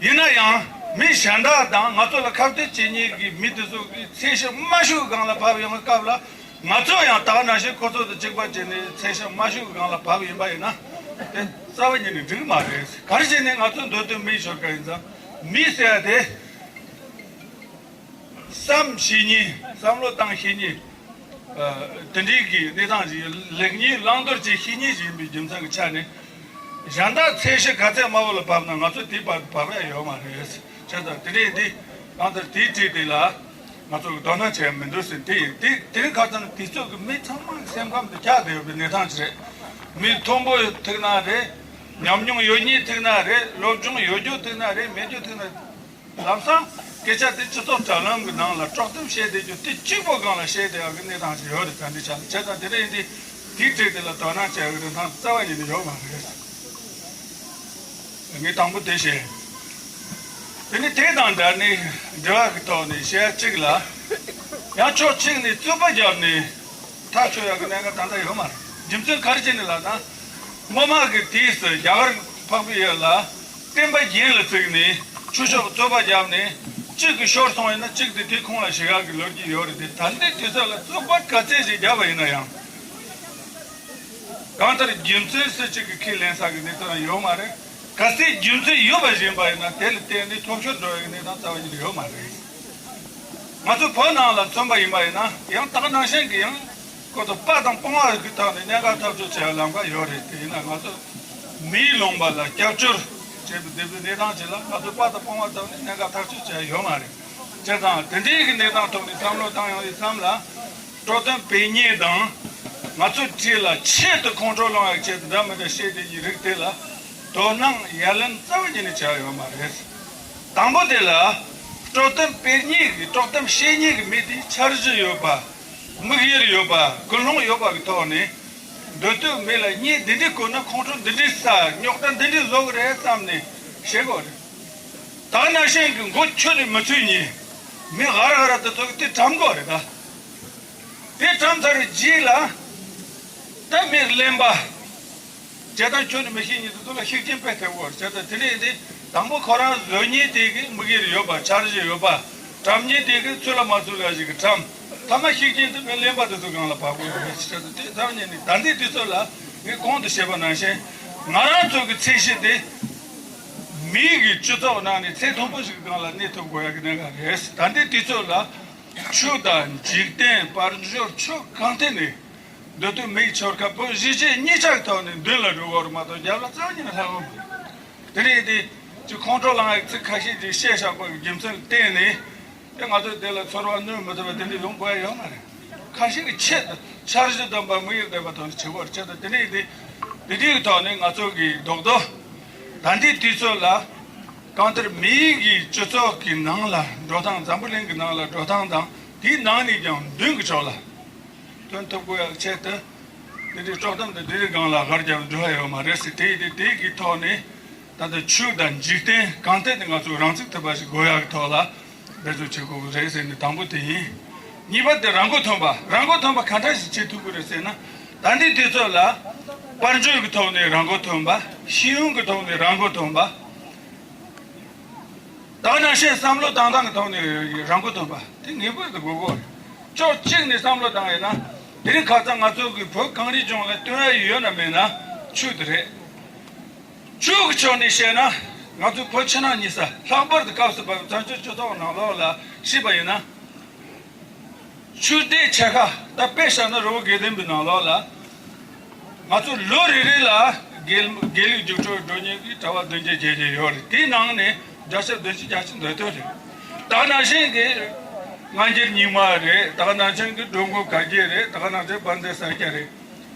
ཡིན་ན་ཡང་མི་གཞན་དག་དང་ང་ཚོ་ལ་ཁ་གཏད་བྱེད་མཁན་གྱི་མི་དེ་ཚོ་གི་ཚད་གཞི་དམའ་ཤོས་ཀྱི་སྒང་ལ་བབས་ཡོང་བའི་སྐབས་ལ། ང་ཚོ་ཡང་ད་ག་ནང་བཞིན་ཁོ་ཚོ་དང་གཅིག་པ་བྱས་ནས་ཚད་གཞི་དམའ་ཤོས་ཀྱི་སྒང་ལ་བབས་ཡིན་པ་ཡིན་ན། དེ་རྩ་བ་ཉིད་ནས་འགྲིག་མ་རེད། ག་རེ་བྱས་ནས་ང་ཚོ་མདོ་སྟོད་མིའི་ཤོར་ཁ་ཡིན་ཙང་། མི་ཟེར་ཡ་དེ། བསམ་ཤེས་མཁན། བསམ་བློ་བཏང་ཤེས་མཁན། ཨ། དེ་འདྲའི་གི་གནས་སྟངས་ཤིག་ལེགས་ཉེས་བླང་དོར་བྱེད་ཤེས་མཁན་ཞིག་ཡིན་པའི་རྒྱུ་མཚན་གྱི་ཆ་ནས། གཞན་དག་ཚད་གཞི་ག་ཚད་དམའ་བོ་ལ་བབས་ན་ང་ཚོ་དེའི་བར་དུ་བབས་ཡ་ཡོད་མ་རེད། བྱས་ཙང་དེ་འདྲའི་འདི་གང་ལྟར་དེའི་གྲས་དེ་ལ་ང་ཚོ་གི་དོ་སྣང་བྱས་མི་འདུག་ཟེར། དེ་ཡིན་དེ་དེ་རིང་ཁ་སང་དུས་ཚོད་ཀྱི་མི་ཚང་མ་སེམས་ཁམས་དུ་འཁྱག་བསྡད་ཡོད་པའི་གནས་སྟངས་ཅིག་རེད། མི་མཐོན་པོ་ཐུག་ན་རེད། ཉམས་མྱོང་ཡོད་མཁན་ཐུག་ན་རེད། སློབ་སྦྱོང་ཡོད་རྒྱུ་ཐུག་ན་རེད། མེད་རྒྱུ་ཐུག་ན་རེད། ལམ་སང་སྐད་ཆ་དེ་སྤྱི་ཚོགས་དྲ་ལམ་གྱི་ནང་ལ་དཀྲོག་གཏམ་བཤད་བསྡད་རྒྱུ་དེ་གཅིག་པོ་སྒང་ལ་བཤད་བསྡད་ཡག་གི་གནས་སྟངས་ཤིག་ཡོད་རེད། ད་འདི་ཆ་ལ་བྱས་ཙང་དེ་འདྲ་ཡིན་དུས་དེའི་གྲས་དེ་ལ་དོ་སྣང་བྱ་ཡག་གི་རིན་ཐང་རྩ་བ་ཉིད་ནས་ཡོད་མ་རེད། ངས་དང་པོ་དེ་བཤད། དེ་ནི་དེ་དང་འདྲ་ནི་འབྲེལ་བ་གི་ཐོག་ནས་བཤད་གཅིག་ལ། ཡང་ཕྱོགས་གཅིག་ནས་རྩོད་པ་བརྒྱབ་ནས་ཐག་ཆོད་ཡག་གི་གནད་འགག་ད་ལྟ་ཡོད་མ་རེད། རྒྱུ་མཚན་ག་རེ་བྱས་ནས་ལབ་ན། སྔོན་མ་གི་དུས་སུ་རྒྱ་གར་འཕགས་པའི་ཡུལ་ལ་བསྟན་པ་རྒྱན་ལ་བཙུགས་ནས་ཆོས་ཕྱོགས་རྩོད་པ་བརྒྱབ་ནས་གཅིག་གིས་ཤོར་སོང་ཡིན་ན་གཅིག་དེ་དེའི་ཁོངས་ལ་ཞུགས་ཡག་གི་ལོ་རྒྱུས་ཡོད་རེད་དེ། ད་ལྟའི་དུས་ཚོད་ལ་རྩོད་པ་ག་ཚད་ཞིག་བརྒྱབ་པ་ཡིན་ན་ཡང་། གང་ལྟར་རྒྱུ་མཚན་སུ་གཅིག་གིས་ཁས་ལེན་ས་གི་གནས་སྟངས་ཡོད་མ་རེད། གལ་སྲིད་རྒྱུ་མཚན་ཡོད་པ་བཞིན་པ་ཡིན་ན་དེ་ལ་བརྟེན་ནས་ཐོབ་ཤོར་འགྲོ་བའི་གནས་སྟངས་རྩ་བ་ཉིད་ནས་ཡོད་མ་རེད། ང་ཚོ་བོད་ནང་ལ་མཚོན་པ་ཡིན་པ་ཡིན་ན་ཡང་དག་ནང་བཞིན་གྱི་ཡང་ཁོ་ཚོ་དཔའ་དང་དཔུང་བ་གི་ཐོག་ནས་གནད་འགག་ཐག་གཅོད་བྱེད་ཡ་ལམ་ཁ་ཡོད་རེད། དེ་ཡིན་ན་ང་ཚོ་མིའི་ལུང་པ་ལ་སྐྱབས་བཅོལ་བྱེད་པའི་དེ་འདྲའི་གནས་སྟངས་ཅིག་ལ་ང་ཚོ་དཔའ་དང་དཔུང་བ་ཐོག་ནས་གནད་འགག་ཐག་གཅོད་བྱེད་ཡ་ཡོད་མ་རེད། བྱས་ཙང་དེ་འདྲའི་གི་གནས་སྟངས་ཐོག་ནས་བསམ་བློ་བཏང་ཡོང་དུས་ཙམ་ལ། དཀྲོག་གཏམ་སྤེལ་མཁན་དང་། ང་ཚོའི་གྲས་ལ་ཆེད་དུ་ཁོང་ཁྲོ་སློང་ཡག་ཆེད་དུ་འདྲ་མི་འདྲ་བཤད་བསྡད་ཀྱི་རིགས་དེ་ལ་དོ་སྣང་ཡ་ལན་རྩ་བ་ཉིད་ནས་བྱ་ཡ་ཡོད་མ་རེད། དང་པོ་དེ་ལ་དཀྲོག་གཏམ་སྤེལ་མཁན་གྱི་དཀྲོག་གཏམ་བཤད་མཁན་གྱི་མི་དེ་འཆར་གཞི་ཡོད་པ། དམིགས་ཡུལ་ཡོད་པ། ཀུན་སློང་ཡོད་པ་གི་ཐོག་ནས་མདོ་སྟོད་མི་ལ་བརྙས་འདི་འདྲའི་བཀོལ་ན་ཁོང་ཁྲོ་འདི་འདྲའི་ཟ། རྙོག་དྲ་འདི་འདྲའི་བཟོ་གི་རེད་བསམ་ནས་བཤད་དགོས་རེད། ད་ནང་བཞིན་གྱི་མགོ་ཁྱོན་ནས་མི་ཚོས་ཉེ། མི་ཧར་ཧར་དུ་ཚོ་གི་དེ་གྲམ་དགོས་རེད་ད། དེ་གྲམ་ཚར་རྗེས་ལ་ད་མི་གླེན་པ། བྱས་ཙང་ཁྱོན་ནས་མི་ཤེས་ཉེ་དེ་ཚོ་ལ་ཤུགས་རྐྱེན་དཔེ་ཐེབས་དགོས་རེད། བྱས་ཙང་དེ་ནས་དེ་དང་པོ་ཁོ་རང་བཟོ་མཁན་དེ་གི་དམིགས་ཡུལ་ཡོད་པ། འཆར་གཞི་ཡོད་པ། གྲམ་མཁན་དེ་གི་ཚུར་ལ་མ་ཚུར་ལ་ཞིག་གི་གྲམ། ཐ་མ་ཤུགས་རྐྱེན་དེ་མི་གླེན་པ་དེ་ཚོ་སྒང་ལ་བབས་དགོས་རེད། བྱས་ཙང་དེ་ཚར་ཉེ་ནས་ད་ལྟའི་དུས་ཚོད་ལ་ངས་གོང་དུ་བཤད་པ་ནང་བཞིན་ང་རང་ཚོ་གི་ཚད་གཞི་དེ། མིའི་གི་སྤྱི་ཚོགས་ནང་ནས་ཚད་མཐོན་པོ་ཞིག་སྒང་ལ་གནས་ཐུབ་དགོས་ཡ་གི་གནད་འགག་རེད། ད་ལྟའི་དུས་ཚོད་ལ་ཆོས་དང་འཇིག་རྟེན་དཔལ་འབྱོར་ཕྱོགས་གང་ཐད་ནས་མདོ་སྟོད་མིའི་ཤོར་ཁ་བོད་གཞིས་བྱེས་གཉིས་ཆ་གི་ཐོག་ནས་མདུན་ལ་འགྲོ་དགོས་རེད་མ་གཏོགས་རྒྱབ་ལ་རྩ་བ་ཉིད་ནས་ལྷག་གི་མ་རེད། དེ་རེད་དེ་ཅིག་ཁོང་ཁྲོ་ལངས་ཡ་ཚིག་ཁ་ཤས་ཅིག་བཤད་བཞག་པ་གི་རྒྱུ་མཚན་ལ་བརྟེན་ནས། དེ་ང་ཚོས་དེ་ལ་ཚོར་བ་གནོད་མི་ཐུབ་པ་དེ་འདྲ་ཡོང་དགོས་ཡ་ཡོད་མ་རེད། ཁ་ཤས་ཀྱི་ཆེད་དུ་འཆར་གཞི་ལྡན་པ་དམིགས་ཡུལ་ལྡན་པ་ཐོག་ནས་བྱེད་དགོས་རེད། བྱས་ཙང་དེ་འདྲ་ཡིན་དུས་དེ་འདྲའི་ཐོག་ནས་ང་ཚོ་གི་རྡོག་རྡོག་ད་ལྟའི་དུས་ཚོད་ལ་གང་ལྟར་མིའི་གི་སྤྱི་ཚོགས་ཀྱི་ནང་ལ་འགྲོ་སྟངས། འཛམ་བུ་གླིང་གི་ནང་ལ་འགྲོ་སྟངས་དང་དེའི་ནང་ནས་ཀྱང་མདུན་གྱི་ཕྱོགས་ལ་ཐོན་ཐུབ་དགོས་ཡ་ཆེད་དུ། དེ་འདྲའི་དཀྲོག་གཏམ་དེ་དེ་རིང་སྒང་ལ་གར་རྒྱབ་འགྲོ་ཡ་ཡོད་མ་རེད་ཟེར། དེ་ཡིན་དུས་དེ་གི་ཐོག་ནས། ད་ལྟ་ཆོས་དང་འཇིག་རྟེན་གང་ཐད་ནས་ང་ཚོ་རང་ཚུགས་ཐུབ་པ་ཞིག་དགོས་ཡག་གི་ཐོག་ལ་འབད་བརྩོན་བྱེད་དགོས་ཀྱི་རེད་ཟེར་ནས་དང་པོ་དེ་ཡིན། གཉིས་པ་དེ་རང་མགོ་ཐོན་པ། རང་མགོ་ཐོན་པ་ག་འདྲ་ཞིག་བྱེད་ཐུབ་ཀྱི་རེད་ཟེར་ན། ད་ལྟའི་དུས་ཚོད་ལ་དཔལ་འབྱོར་གྱི་ཐོག་ནས་རང་མགོ་ཐོན་པ། ཤེས་ཡོན་གྱི་ཐོག་ནས་རང་མགོ་ཐོན་པ། ད་ག་ནང་བཞིན་བསམ་བློ་བཏང་སྟངས་ཀྱི་ཐོག་ནས་རང་མགོ་ཐོན་པ་དེ་ངེས་པར་དུ་དགོས་ཀྱི་རེད། ཕྱོགས་གཅིག་ནས་བསམ་བློ་བཏང་ཡིན་ན། དེ་རིང་ཁ་སང་ང་ཚོ་གི་བོད་གངས་རིའི་ལྗོངས་ལ་སྟོན་ཡ་ཡོད་ན་མེད་ན་ཆོས་དེ་རེད། ཆོས་ཀྱི་ཕྱོགས་ནས་བཤད་ན། ང་ཚོ་བོད་ཕྱི་ནང་གཉིས་ས་ལྷག་པར་དུ་སྐབས་སུ་བབས་པའི་བཙན་བྱོལ་སྤྱི་ཚོགས་ནང་ལོགས་ལ་བཤད་པ་ཡིན་ན། ཆོས་སྡེ་ཆེ་ཁག་ད་དཔེ་བཞག་ན་རི་བོ་དགེ་ལྡན་པའི་ནང་ལོགས་ལ། ང་ཚོ་ལོ་རེ་རེ་ལ་དགེ་དགེ་ལུགས་རྒྱུགས་སྤྲོད་འགྲོ་མཁན་གྱི་གྲྭ་པ་བདུན་བརྒྱ་བརྒྱད་བརྒྱ་ཡོད་རེད། དེའི་ནང་ནས་བརྒྱ་ཆ་བདུན་ཅུ་བརྒྱད་ཅུ་འདོད་དོན་རེད། ད་ག་ནང་བཞིན་གྱི་སྔ་འགྱུར་རྙིང་མ་རེད། ད་ག་ནང་བཞིན་གྱི་འགྲོ་མགོན་བཀའ་བརྒྱུད་རེད། ད་ག་ནང་བཞིན་དཔལ་ལྡན་ས་སྐྱ་རེད།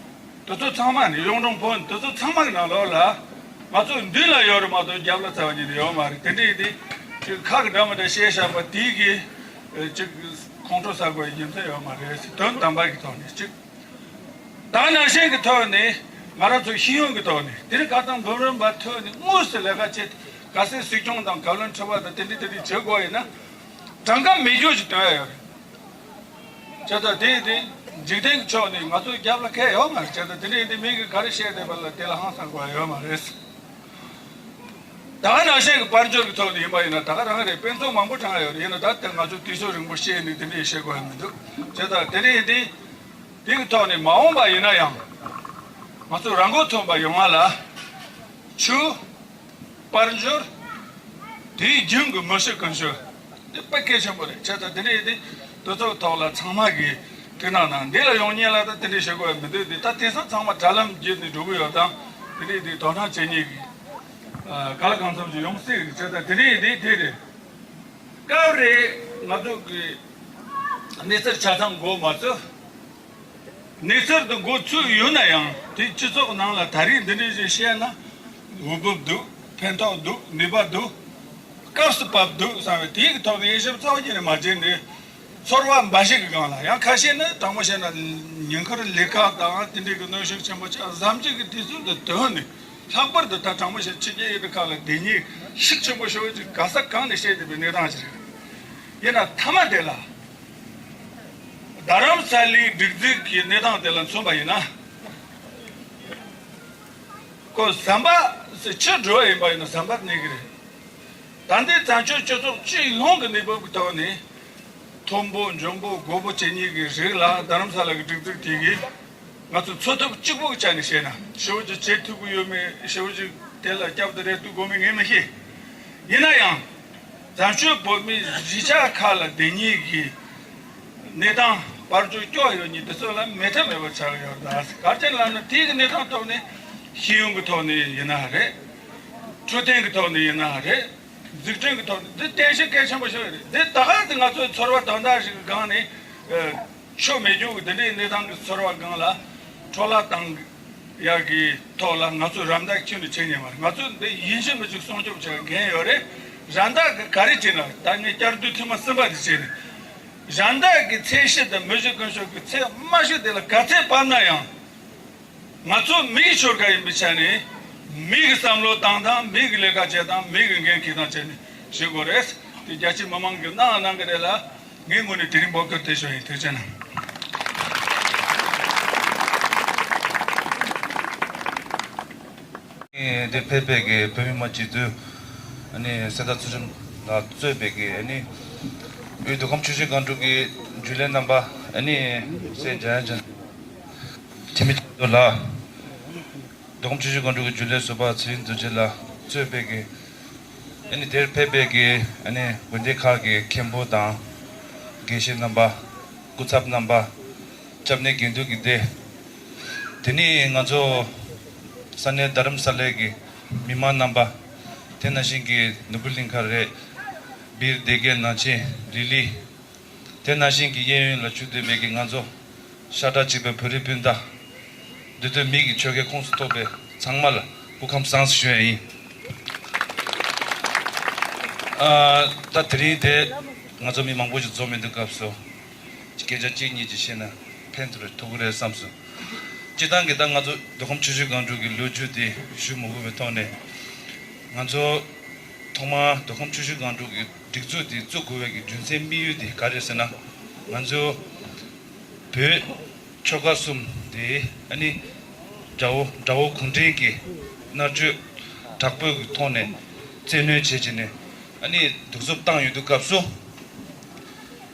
དེ་ཚོ་ཚང་མ་ནི་གཡུང་དྲུང་བོན། དེ་ཚོ་ཚང་མ་གི་ནང་ལོགས་ལ་ ང་ཚོ་མདུན་ལ་ཡོད་རེད་མ་གཏོགས་རྒྱབ་ལ་ཚ་བ་ཉིད་ཡོད་མ་རེད། དེ་འདྲ་ཡིན་དུས་ཅིག་ཁ་གི་འདྲ་མི་འདྲ་བཤད་བཞག་པ་དེ་གིས་ཅིག་ཁོང་ཁྲོ་ཟ་དགོས་རྒྱུ་མཚན་ཡོད་མ་རེད། དོན་དམ་པ་གི་ཐོག་ནས་ཅིག་ད་ནང་བཞིན་གྱི་ཐོག་ནས་ང་རང་ཚོ་ཤེས་ཡོན་གྱི་ཐོག་ནས་དེ་རིང་ཁ་སང་འབུམ་རམས་པ་ཐོག་ནས་དངོས་སུ་ལས་ཀ་བྱེད། གལ་སྲིད་སྲིད་སྐྱོང་དང་བཀའ་བློན་ཁྲི་པ་དང་དེ་འདྲ་དེ་འདྲ་བྱེད་དགོས་ཡིན་ན་གྲངས་ཀ་མེད་རྒྱུ་ཞིག་སྟོན་ཡ་ཡོད་རེད། བྱས་ཙང་དེ་ཡིན་དུས་འཇིག་རྟེན་གྱི་ཕྱོགས་ནས་ང་ཚོའི་རྒྱབ་ལ་ཁེལ་ཡོད་མ་རེད། བྱས་ཙང་དེ་འདྲ་ཡིན་དུས་མི་གིས་ག་རེ་བཤད་བསྡད་པ་ལ་དེ་ལ་ཧང་སང་དགོས་ཡ་ཡོད་མ་རེད། ད་ག་ནང་བཞིན་གྱི་དཔལ་འབྱོར་གྱི་ཐོག་ནས་ཡིན་པ་ཡིན་ན་ད་ག་རང་རེད། དཔེ་མཚོན་མང་པོ་དྲངས་ཡོད་རེད། ཡིན་ན་ད་ལྟ་ང་ཚོ་དུས་ཚོད་རིང་པོ་བཤད་ནས་དེ་འདྲ་བཤད་དགོས་ཡ་མི་འདུག་བྱས་ཙང་དེ་འདྲ་ཡིན་དུས་དེ་གི་ཐོག་ནས་མ་འོངས་པ་ཡིན་ན་ཡང་ང་ཚོ་རང་མགོ་ཐོན་པ་ཡོང་བ་ལ་ཆུ། དཔལ་འབྱོར། དེའི་རྒྱུན་གྱི་མི་ཤི་ཀུན་ཤི། འདི་དཔེ་གལ་ཆེན་པོ་རེད། བྱས་ཙང་དེ་འདྲ་ཡིན་དུས་དུས་ཚོད་ཐོག་ལ་ཚང་མ་གིས་དེ་ནང་ན་འདི་ལ་ཡོང་མཁན་ལ་ད་དེ་འདྲ་བྱེད་དགོས་མི་འདུག་འདི་ད་དེང་སང་ཚང་མ་དྲ་ལམ་བརྒྱུད་ནས་འགྲོ་གི་ཡོད་དང་། དེ་འདྲ་ཡིན་དུས་དོ་སྣང་བྱེད་མཁན་གྱི་ག་ལ་གང་འཚམ་ཞིག་ཡོང་སྲིད་རེད། བྱས་ཙང་དེ་འདྲ་ཡིན་དུས་དེ་རེད། སྐབས་རེ་ང་ཚོ་གི་གནས་ཚུལ་ཆ་ཚང་འགོ་མ་ཚུགས། གནས་ཚུལ་དུ་འགོ་ཚུགས་ཡོད་ན་ཡང་དེ་སྤྱི་ཚོགས་ནང་ལ་ད་རེས་འདི་འདྲ་ཞིག་བཤད་ན་འོས་བབ་འདུག་ཕན་ཐོགས་འདུག་ནུས་པ་འདུག་སྐབས་སུ་བབ་འདུག་བསམ་པའི་དེའི་གི་ཐོག་ནས་དབྱེ་ཞིབ་རྩ་བ་ཉིད་ནས་མ་བྱས་ནས་ཚོར་བ་འབའ་ཞིག་གི་སྒང་ལ་ཡང་ཁ་ཤས་ནི་དྲང་མོ་བཤད་ན་ཉིན་ཁར་ལས་ཀ་དང་དེ་འདྲའི་གི་གནོན་ཤུགས་ཆེན་པོ་ཆགས་གཟབ་འཇུག་གི་དུས་ཚོད་དུ་དོན་ནས་ལྷག་པར་དུ་ད་དྲང་མོ་བཤད་ཕྱི་རྒྱལ་ཡུལ་གྲུ་ཁག་ལ་བསྡད་མཁན་ཤུགས་ཆེན་པོ་ཤོར་གྱི་ག་ས་གང་ནས་བཤད་བསྡད་པའི་གནས་སྟངས་ཤིག་རེད། ཡིན་ན་མཐའ་མ་དེ་ལ། རྡ་རམ་ས་ལའི་སྒྲིག་འཛུགས་ཀྱི་གནས་སྟངས་དེ་ལ་མཚོན་པ་ཡིན་ན། ཁོ་ཟམ་པ་ཕྱིར་འགྲོ་བ་ཡིན་པ་ཡིན་ན་ཟམ་པར་གནས་ཀྱི་རེད། ད་ལྟའི་བཙན་བྱོལ་སྤྱི་ཚོགས་སྤྱི་ཡོངས་ཀྱི་གནས་བབ་ཀྱི་ཐོག་ནས། མཐོན་པོ་འཇོན་པོ་རྒོད་པོ་བྱེད་མཁན་གྱི་རིགས་ལ་རྡ་རམ་ས་ལ་གི་སྒྲིག་འཛུགས་དེ་གིས་ང་ཚོ་འཚོ་ཐབས་གཅིག་པུ་གི་ཆ་ནས་བཤད་ན་ཞེ་པོ་ཅིག་བྱེད་ཐུབ་ཀྱི་ཡོད་མེད། ཞེ་པོ་ཅིག་དེ་ལ་སྐྱབས་དང་རེ་ལྟོས་དགོས་མིན་ངས་མི་ཤེས། ཡིན་ན་ཡང་། བཙན་བྱོལ་བོད་མིའི་གཞིས་ཆགས་ཁག་ལ་བསྡད་མཁན་གྱི་གནས་སྟངས་དཔལ་འབྱོར་སྐྱོ་ཡོད་མཁན་དེ་ཚོ་ལ་མེད་ཐབས་མེད་པ་ཆགས་ཡོད་ད། ག་རེ་བྱས་ལབ་ན་དེའི་གནས་སྟངས་ཐོག་ནས་ཤེས་ཡོན་གྱི་ཐོག་ནས་ཡིན་ན་རེད། འཕྲོད་བསྟེན་གྱི་ཐོག་ནས་ཡིན་ན་རེད། འཛུགས་སྐྲུན་གྱི་ཐོག་ནས་འདི་རྟེན་གཞི་གལ་ཆེན་པོ་ཞིག་རེད། འདི་ད་ག་དེ་ང་ཚོའི་ཚོར་བ་དོན་དག་ཞིག་གི་སྒང་ནས་ཆོ་མེད་རྒྱུ་གི་འདི་འདྲའི་གནས་སྟངས་ཀྱི་ཚོར་བ་སྒང་ལ་འཕྲོ་བརླག་བཏང་ཡག་གི་ཐོག་ལ་ང་ཚོས་རམ་འདེགས་ཁྱོན་ནས་བྱེད་ཉན་མ་རེད། ང་ཚོས་འདི་ཡིན་གཅིག་མིན་གཅིག་སྲུང་སྐྱོབ་བྱེད་འགན་ཡོད་རེད། རམ་འདེགས་ཀྱི་ག་རེ་བྱེད་ན་ད་ངས་བསྐྱར་ཟློས་ཐེངས་མ་གསུམ་པ་དེ་བྱས་ནས་རམ་འདེགས་ཀྱི་ཚད་གཞི་དང་མི་གཞི་ཀུན་སྤྱོད་ཀྱི་ཚད་དམའ་ཤོས་དེ་ལ་ག་ཚད་བབས་ན་ཡང་། ང་ཚོ་མི་ཡི་ཆོལ་ཁ་ཡིན་པའི་ཆ་ནས་མི་གི་བསམ་བློ་བཏང་སྟངས། མི་གི་ལས་ཀ་བྱེད་སྟངས། མི་གི་འགན་འཁྱེར་སྟངས་བྱས་ནས་བྱེད་དགོས་རེད། དེ་རྒྱ་ཆེ་མི་མང་གིས་གནང་གནང་གི་རེད་ལ། ངའི་ངོས་ནས་དེ་རིང་འབོད་སྐུལ་དེ་ཞུ་ཡིན། ཐུགས་རྗེ་གནང་། འདིར་ཕེབས་པའི་གི་བོད་མི་མང་སྤྱི་འཐུས་ཨ་ནི་གསེར་རྟ་ཚུལ་ཁྲིམས་ལགས་གཙོས་པའི་གི་ཨ་ནི་དབུས་མདོ་ཁམས་ཆུ་བཞི་སྒང་དྲུག་གི་རྒྱུན་ལས་རྣམ་པ། ཨ་ནི་སྲས་འཇམ་དབྱངས་ཅན། འཐུས་མི་ཚོགས་གཙོ་ལགས། མདོ་ཁམས་ཆུ་བཞི་སྒང་དྲུག་གི་རྒྱུན་ལས་ཟུར་པ་ཚེ་རིང་རྡོ་རྗེ་ལགས་གཙོས་པའི་གི་ཨ་ནི་དེར་ཕེབས་པའི་གི་ཨ་ནི་དགོན་སྡེ་ཁག་གི་མཁན་པོ་དང་དགེ་བཤེས་རྣམ་པ། སྐུ་ཚབ་རྣམ་པ། སྐྱབས་གནས་དགེ་འདུན་གྱི་སྡེ། དེ་ནི་ང་ཚོ་ས་གནས་རྡ་རམ་ས་ལའི་གི་མི་མང་རྣམ་པ། དེ་ནང་བཞིན་གྱི་ནོར་བུ་གླིང་ཁ་རེད། སྦིར་སྡེ་དགེ་ནང་ཆེན་རི་ལི། དེ་ནང་བཞིན་གྱི་གཡས་གཡོན་ལ་བཞུགས་བསྡད་པའི་གི་ང་ཚོ་ཤ་ཁྲག་གཅིག་པའི་བོད་རིགས་སྤུན་ཟླ། འདི་དུས་མི་གི་ཆོལ་ཁའི་ཁོངས་སུ་གཏོགས་པའི་ཚང་མ་ལ་སྐུ་ཁམས་བཟང་ཞེས་ཞུ་ཡ་ཡིན། ཨ། ད་དེ་རིང་དེ་ང་ཚོ་མི་མང་པོ་ཞིག་འཛོམས་ཡོད་དུས་སྐབས་སུ་སྐད་ཆ་གཅིག་གཉིས་ཅིག་བཤད་ན་ཕན་ཐོགས་རེ་ཐུབ་ཀྱི་རེད་བསམས་སོང་། སྤྱིར་བཏང་གི་ད་ང་ཚོ་མདོ་ཁམས་ཆུ་བཞི་སྒང་དྲུག་གི་ལོ་རྒྱུས་དེ་ཞུ་མི་དགོས་པའི་ཐོག་ནས། ང་ཚོ་ཐོག་མར་མདོ་ཁམས་ཆུ་བཞི་སྒང་དྲུག་གི་སྒྲིག་འཛུགས་དེ་བཙུགས་དགོས་པའི་གི་རྒྱུ་མཚན་དམིགས་ཡུལ་དེ་ག་རེ་རེད་ཟེར་ན། ང་ཚོ་བོད་ཆོལ་ཁ་གསུམ་དེ་ཨ་ནི་དགྲ་བོ་དགྲ་བོ་གུང་ཁྲན་གྱི་མནར་གཅོད་དྲག་པོའི་གི་ཐོག་ནས་བཙན་གནོན་བྱས་བྱས་ནས་ཨ་ནི་གདུག་རྩུབ་བཏང་ཡོད་དུས་སྐབས་སུ།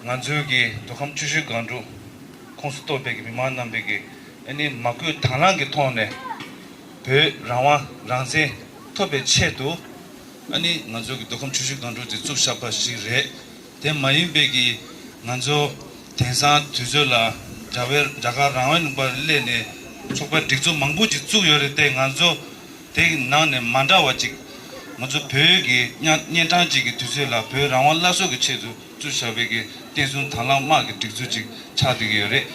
ང་ཚོའི་གི་མདོ་ཁམས་ཆུ་བཞི་སྒང་དྲུག་ཁོངས་སུ་གཏོགས་པའི་གི་མི་མང་རྣམ་པའི་གི་ཨ་ནི་མ་བསྐུལ་དང་བླངས་ཀྱི་ཐོག་ནས་བོད་རང་དབང་རང་བཙན་ཐོབ་པའི་ཆེད་དུ། ཨ་ནི་ང་ཚོ་གི་མདོ་ཁམས་ཆུ་བཞི་སྒང་དྲུག་དེ་བཙུགས་བཞག་པ་ཞིག་རེད། དེ་མ་ཡིན་པའི་གི་ང་ཚོ་དེང་སང་དུས་ཚོད་ལ་རྒྱ་བལ་རྒྱ་གར་རང་དབང་ལུང་པར་སླེབས་ནས་ཚོགས་པ་སྒྲིག་འཛུགས་མང་པོ་ཅིག་བཙུགས་ཡོད་རེད་དེ། ང་ཚོ་དེ་གི་ནང་ནས་མ་འདྲ་བ་ཅིག་ང་ཚོ་བོད་ཀྱི་གཉའ་གཉན་འཕྲང་ཅིག་གི་དུས་ཚོད་ལ་བོད་རང་དབང་སླར་གསོ་གི་ཆེད་དུ་བཙུགས་བཞག་པའི་གི་བསྟན་སྲུང་དང་བླངས་དམག་གི་སྒྲིག་འཛུགས་ཅིག་ཆགས་བསྡད་ཀྱི་ཡོད་རེད།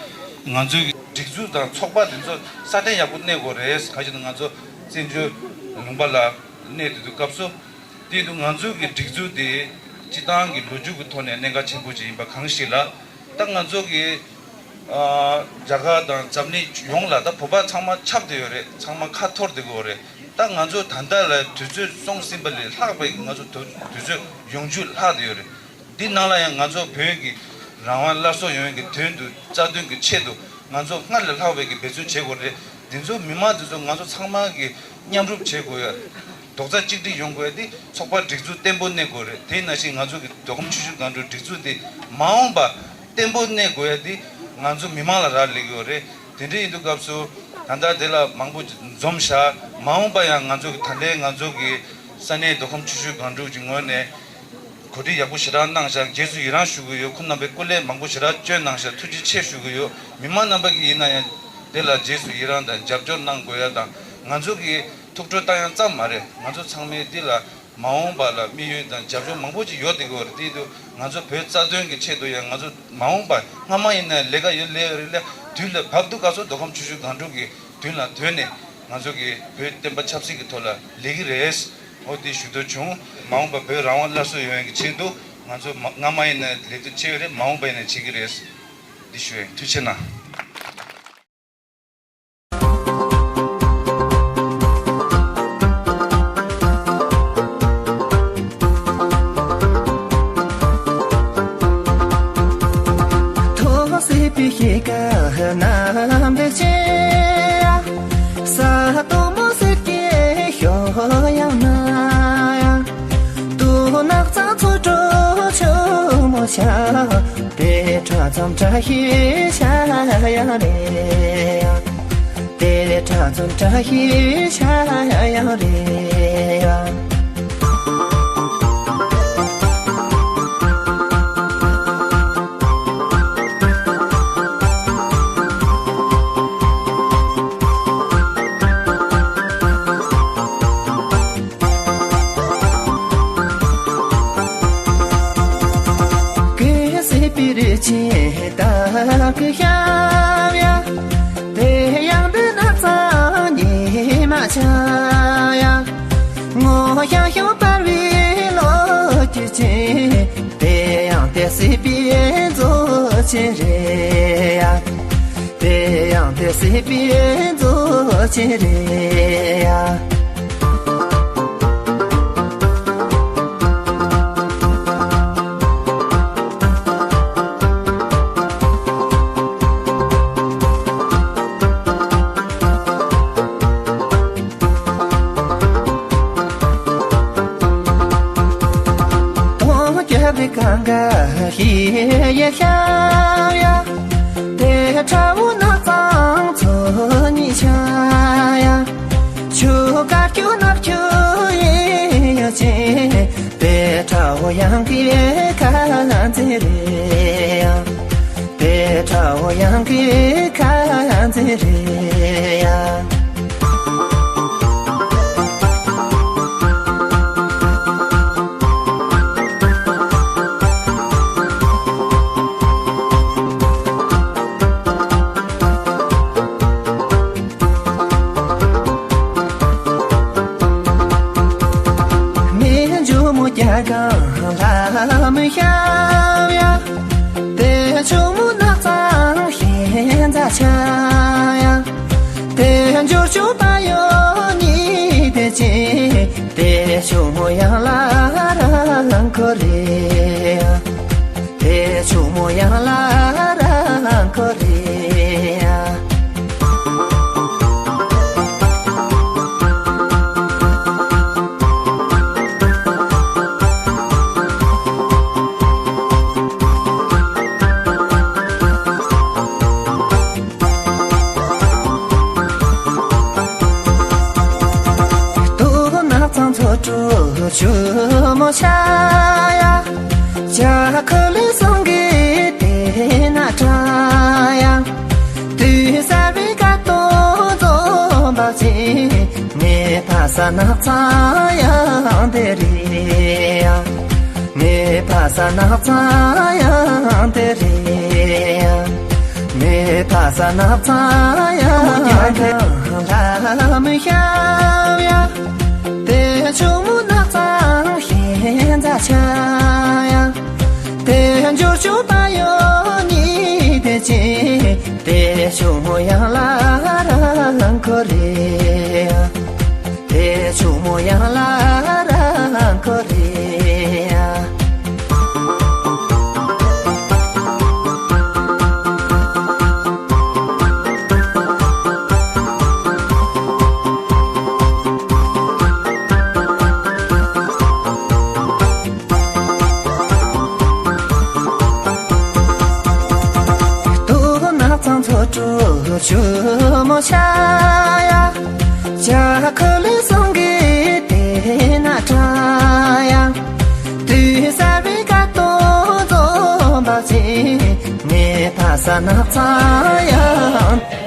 ང་ཚོའི་གི་སྒྲིག་འཛུགས་དང་ཚོགས་པ་དེ་ཚོ་སྲ་བརྟན་ཡག་པོ་གནས་དགོས་རེད། ག་ཅི་ན་ང་ཚོ་ བཙན་བྱོལ་ལུང་པ་ལ་གནས་བསྡད་དུས་སྐབས་སུ། དེ་དུས་ང་ཚོ་གི་སྒྲིག་འཛུགས་དེ་སྤྱི་བཏང་གི་ལོ་རྒྱུས་ཀྱི་ཐོག་ནས་གནད་འགག་ཆེན་པོ་ཅིག་ཡིན་པ་གང་ཞིག་ལ། ད་ང་ཚོ་གི་ཨ་རྒྱ་གར་དང་འཛམ་གླིང་ཡོངས་ལ་ད་བོད་པ་ཚང་མ་ཁྱབ་བསྡད་ཡོད་རེད། ཚང་མ་ཁ་འཐོར་བསྡད་ཀྱི་ཡོད་རེད། ད་ང་ཚོ་ད་ལྟ་ལ་དུས་ཚོད་སོང་ཟིན་པ་ལས་ལྷག་པའི་ང་ཚོ་དུ་དུས་ཚོད་ཡོང་རྒྱུ་ལྷག་བསྡད་ཡོད་རེད། འདི་ནང་ལ་ཡང་ང་ཚོ་བོད་ཀྱི་རང་དབང་སླར་གསོ་ཡོང་ཡག་གི་དོན་དུ་རྩ་དོན་གྱི་ཆེད་དུ་ང་ཚོ་སྔར་ལས་ལྷག་པའི་གི་འབད་བརྩོན་བྱེད་དགོས་རེད། འདི་ཚོ་མི་མང་འདི་ཚོ་ང་ཚོ་ཚང་མ་གི་མཉམ་རུབ་བྱེད་དགོས་ཡ། རྡོག་རྩ་གཅིག་སྒྲིལ་ཡོང་དགོས་ཡ་འདི་ཚོགས་པ་སྒྲིག་འཛུགས་བརྟན་པོ་གནས་དགོས་རེད། དེ་ནང་བཞིན་ང་ཚོ་གི་མདོ་ཁམས་ཆུ་བཞི་སྒང་དྲུག་སྒྲིག་འཛུགས་འདི་མ་འོངས་པ་བརྟན་པོ་གནས་དགོས་ཡ་འདི་ང་ཚོ་མི་མང་ལ་རག་ལས་ཀྱི་ཡོད་རེད། དེ་འདྲ་ཡིན་དུས་སྐབས་སུ་ད་ལྟ་དེ་ལ་མང་པོ་འཛོམས་བཞག་མ་འོངས་པ་ཡང་ང་ཚོ་གི་ད་ལྟའི་ང་ཚོ་གི་ས་གནས་མདོ་ཁམས་ཆུ་བཞི་སྒང་དྲུག་གི་ངོས་ནས་གོ་སྒྲིག་ཡག་པོ་ཞེ་དྲག་གནང་བཞག་རྗེས་སུ་ཡི་རང་ཞུ་གི་ཡོད། ཁོང་རྣམ་པས་སྐུ་ལས་མང་པོ་ཞེ་དྲག་བསྐྱོན་གནང་བཞག་ཐུགས་རྗེ་ཆེ་ཞུ་གི་ཡོད། མི་མང་རྣམ་པ་གིས་ཡིན་ན་ཡང་དེ་ལ་རྗེས་སུ་ཡི་རང་དང་རྒྱབ་སྐྱོར་གནང་དགོས་ཡ་དང་། ང་ཚོ་གི་ཐུགས་སྤྲོ་བཏང་ཡ་ཙམ་མ་རེད། ང་ཚོ་ཚང་མས་འདི་ལ་མ་འོངས་པ་ལ་དམིགས་ཡུལ་དང་རྒྱབ་ལྗོངས་མང་པོ་ཅིག་ཡོད་བསྡད་ཀྱི་ཡོད་རེད། དེ་དུས་ང་ཚོ་བོད་རྩ་དོན་གྱི་ཆེད་དུ་ཡང་ང་ཚོ་མ་འོངས་པ་སྔ་མ་ཡིན་ན་ལས་ཀ་ཡོད་ལས་ཡོད་རེད་ལ། དུས་ལ་བབ་འདུག་ག་ཚོད་མདོ་ཁམས་ཆུ་བཞི་སྒང་དྲུག་གི་མདུན་ལ་ཐོན་ནས་ང་ཚོ་གི་བོད་བསྟན་པ་ཆབ་སྲིད་ཀྱི་ཐོག་ལ་ལས་ཀྱི་རེད། འོ་དེ་ཞུ་འདོད་བྱུང་། མ་འོངས་པ་བོད་རང་དབང་སླར་གསོ་ཡོང་ཡག་གི་ཆེད་དུ་ང་ཚོ་མ་སྔ་མ་ཡིན་ན་ལས་དོན་བྱས་ཡོད་རེད། མ་འོངས་པ་ཡིན་ན་བྱེད་ཀྱི་རེད། འདི་ཞུ་ཡ་ཡིན། ཐུགས་རྗེ་གནང་། ཐོག་སྲིད་པའི་གཤིས་ཀ་རྣམ་པའི་ཆེ། ས་དོ་མོ་སྲིད་ཀྱི་ཤོག་ཡང་ན་ཡང་། དུ་ནག་ཚང་ཚོ་གྲོ་ཆུ་མོ་ཆ། དེ་ཁྲ་ཙམ་བཀྲ་ཤིས་ཆ་ཡ་རེད་ཡ། དེ་ཁྲ་ཙམ་བཀྲ་ཤིས་ཆ་ཡ་རེད་ཡ། གེ་སི་པི་རི་ཆེ་ད་གི་ཤ་ཡ། དེ་ཡང་འདི་ན་ཚ་ཉི་མ་ཆ་ཡ། ངོ་ཤ་ཤོ་པར་བི་ལོ་ཅི་ཆེ། དེ་ཡང་དེ་སྲིད་པའི་མཛོ་ཆེན་རེད་ཡ། དེ་ཡང་དེ་སྲིད་པའི་མཛོ་ཆེན་རེད་ཡ། དོང་རྒྱབ་གངྒཱ་ཡི་ཤ་ཡ། དེ་ཁྲ་བོ་ནགས་ཚང་ཚོ་གཉིས་ཆ་ཡ། ཆུ་དཀར་ཁྱུ་ནག་ཁྱུ་ཡི་ཡ་ཆེ། དེ་ཁྲ་བོ་ཡང་གི་ཁ་ཚེ་རེད་ཡ། དེ་ཁྲ་བོ་ཡང་གི་ཁ་ཚེ་རེད་ཡ། མི་འཇུ་མོ་རྒྱ་གང་ལ་མི་ཤ་ཡ། དེ་ཆུ་མོ་ནགས་ཚང་ཤིང་རྩ་ཆ་ཡ། དེ་འཇུ་ཆུ་པ་ཡོ་ནི་དེ་ཅི། དེ་ཆུ་མོ་ཡང་ལ་རང་ཁོ་རེ་ཡ། དེ་ཆུ་མོ་ཡང་ལ་རང་ཁོ་རེ་ཡ། དུ་ནགས་ཚང་ཚོ་དྲུག་ཆུ་མོ་ཆ་ཡ། ཇ་ཁུ་ལི་སང་གི་དེ་ན་ཁྲ་ཡ། དུས་ས་བི་ཀ་ཏོ་ཛོ་བ་ཅི། ངེ་ཕ་ས་ནགས་ཚང་ཡང་དེ་རི་ཡ། ངེ་ཕ་ས་ནགས་ཚང་ཡང་དེ་རི་ཡ། མེ་ཕ་ས་ནག་ཚང་ཡང་ལ་མི་ཤ་ཡ། དེ་ཆུ་མོ་ནག་ཚང་ཤེས་མཛའ་ཆ་ཡ། དེ་འཇུ་ཆུ་པ་ཡོ་ནི་དེ་ཅི་དེ་ཆུ་མོ་ཡང་ལ་རང་ཁོ་རེ། དེ་ཆུ་མོ་ཡང་ལ་རང་ཁོ་རེ། སྟོད་ནག་ཚང་ཚོ་དྲུག་ཆུ་མོ་ཤ་ཡ། ཇ་ཁོ་ལི་སང་གི་དེ་ན་ཁྲ་ཡ། དུས་ས་བི་ཀ་ཏོ་ཛོ་བ་ཅི་ངེ་ཕ་ས་ནག་ཚང་ཡ།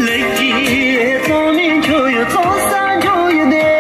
ལེགས་ཀྱི་ཚོགས་ནི་ཁྱོད་ཡོད། ཚོགས་བསགས་ཁྱོད་ཡོད་དེ།